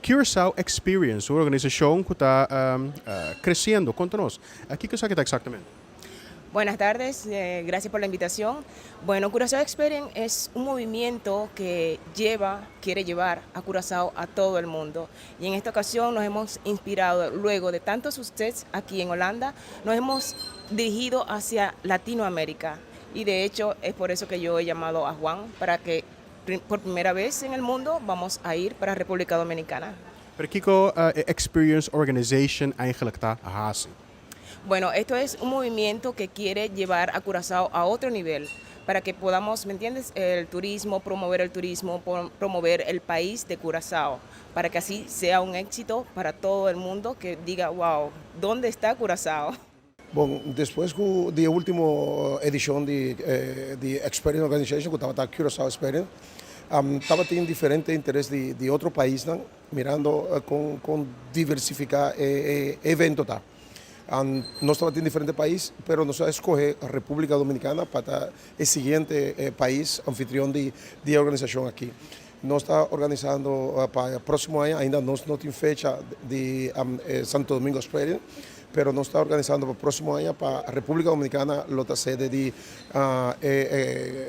Curaçao Experience, un organisashon ku ta kresiendo. Konta nos, kiko esaki ta eksaktamente? Buenas tardes, gracias por la invitación. Bueno, Curaçao Experience es un movimiento que lleva, quiere llevar a Curazao a todo el mundo. Y en esta ocasión nos hemos inspirado, luego de tanto suceso aquí en Holanda, nos hemos dirigido hacia Latinoamérica. Y de hecho es por eso que yo he llamado a Juan para que por primera vez en el mundo vamos a ir para República Dominicana. Pero kiko Experience Organization eigenlijk ta hasi? Bueno, esto es un movimiento que quiere llevar a Curazao a otro nivel para que podamos, ¿me entiendes?, el turismo, promover el turismo, promover el país de Curazao, para que así sea un éxito para todo el mundo que diga: "Wow, ¿dónde está Curazao?" Bon, despues di e ultimo edicion di Experience Organization, cu tabata Curaçao Experience, tabatin diferente interes di otro pais, no? Mirando con diversifica e evento ta. Nos tabatin diferente pais, pero nos a scoge Republica Dominicana pa e siguiente pais anfitrion di e organisacion aki. Nos ta organisando pa e proximo aña, ainda nos no tin fecha di Santo Domingo Experience, pero nos ta organisando pa e proximo aña pa Republica Dominicana lo ta sede di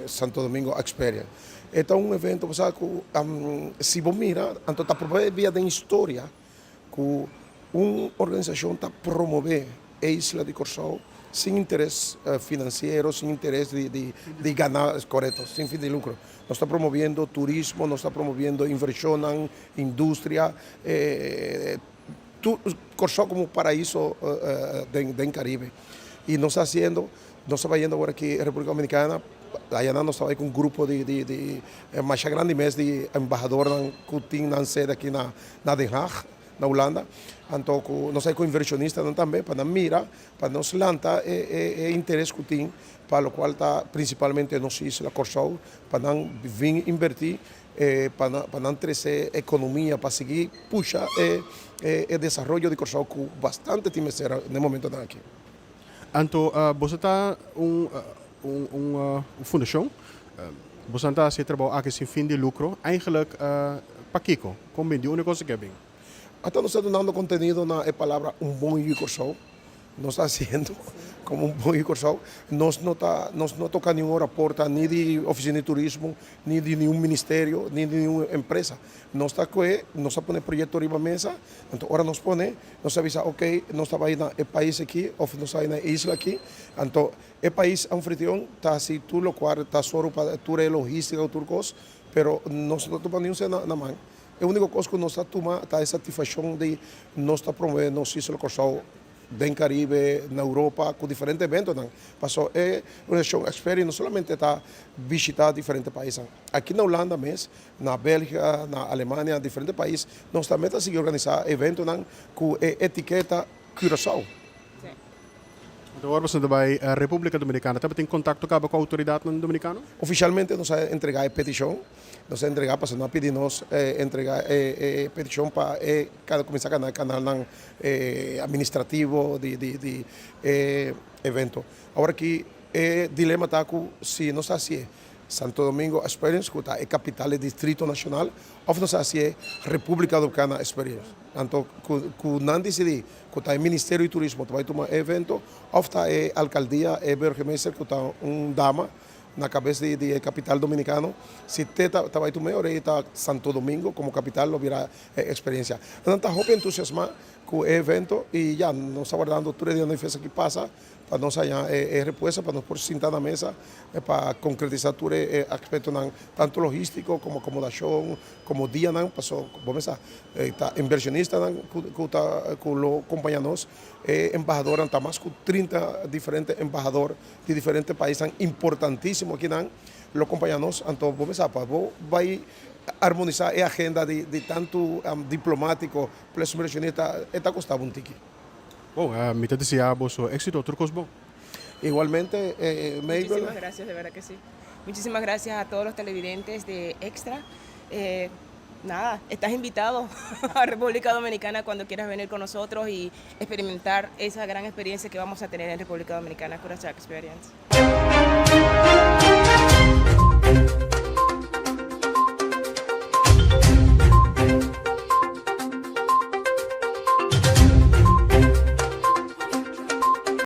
Santo Domingo Experience. E ta un evento, cu si bo mira, anto ta prome biaha den historia cu un organisacion ta promove e isla di Corsou sin interes financiero, sin interes di gana, corecto, sin fin di lucro. Nos ta promoviendo turismo, nos ta promoviendo inversion, industria, Corsou como paraiso den Caribe. Y nos ta haciendo, nos ta bayendo awor aki na Republica Dominicana, aya nos ta cu un grupo di mas grandi mes di embahador cu tin nan sede aki na Den Haag, na Hulanda. Anto, nos ta cu inversionista tambe, pa mira, pa nos lanta e interes cu tin, pa loke ta principalmente nos isla Corsou, pa nan bin inverti, pa nan crece economia, pa sigui pusha e desaroyo di Corsou cu bastante tin na e momento aki. Anto, bo ta un fundacion, bo ta haci trabou aki sin fin di lucro, eigenlijk, pakico? Con bin, di unico cu bin? Ata nos ta dunando contenido na e palabra "un bon yu di Corsou". Nos ta haciendo como un bon yu di Corsou. Nos no ta toca ningun porta, ni di oficina di turismo, ni di ningun ministerio, ni di ningun empresa. Nos ta pone proyecto riba mesa, anto ora nos pone, nos ta avisa: "Ok, nos ta na e pais aki, of nos ta na isla aki". Anto, e pais anfitrion ta asina, tur loke ta solo pa tur logistica, tur cos, pero nos no ta tuma ningun na man. E unico cos cu nos ta tuma ta e satisfaccion di nos ta promove nos isla Corsou den Caribe, na Europa, cu diferente evento. Paso e organisacion Experience no solamente ta bishita diferente pais. Aki na Hulanda mes, na Belgica, na Alemania, diferente pais, nos tambe ta sigui organisa evento cu etiketa Curaçao. Anto, awor bo ta bay Republica Dominicana. Tambe tin contacto cu e autoridad dominicano? Oficialmente nos a entrega e peticion, nos a entrega, pa nan pidi nos entrega e peticion pa cuminsa cana canal administrativo di evento. Awor aki e dilema ta cu si nos ta haci Santo Domingo Experience, cu ta e capital di Distrito Nacional, of nos ta haci Republica Dominicana Experience. Anto, cu nan dicidi, cu ta e Ministerio di Turismo ta bay tuma evento, of ta e alcaldia, e burgemeester, cu ta un dama, na cabes di capital dominicano, si e ta bay tuma, ta Santo Domingo como capital lo bira experiencia. Anto, ta hopi entusiasma cu e evento y ya nos ta wardando tur dia fiesta cu pasa pa nos haya e respuesta pa nos por sinta na mesa pa concretisa tur e aspecto tanto logistico como acomodacion como dia nan paso bo mesa ta inversionista nan cu ta cu lo acompaña nos, embahador ta mas cu 30 diferente embahador di diferente pais importantisimo aki nan lo acompaña nos. Anto bo mesa pa bo bay armonisa e agenda di tanto diplomatico plus inversionista ta costa un tiki. Bon, mi ta desea boso exito, tur cos bon. Igualmente, Mabel. Muchísimas gracias, de verdad que sí. Muchísimas gracias a todos los televidentes de Extra. Nada, estás invitado a República Dominicana cuando quieras venir con nosotros y experimentar esa gran experiencia que vamos a tener en República Dominicana, Curaçao Experience.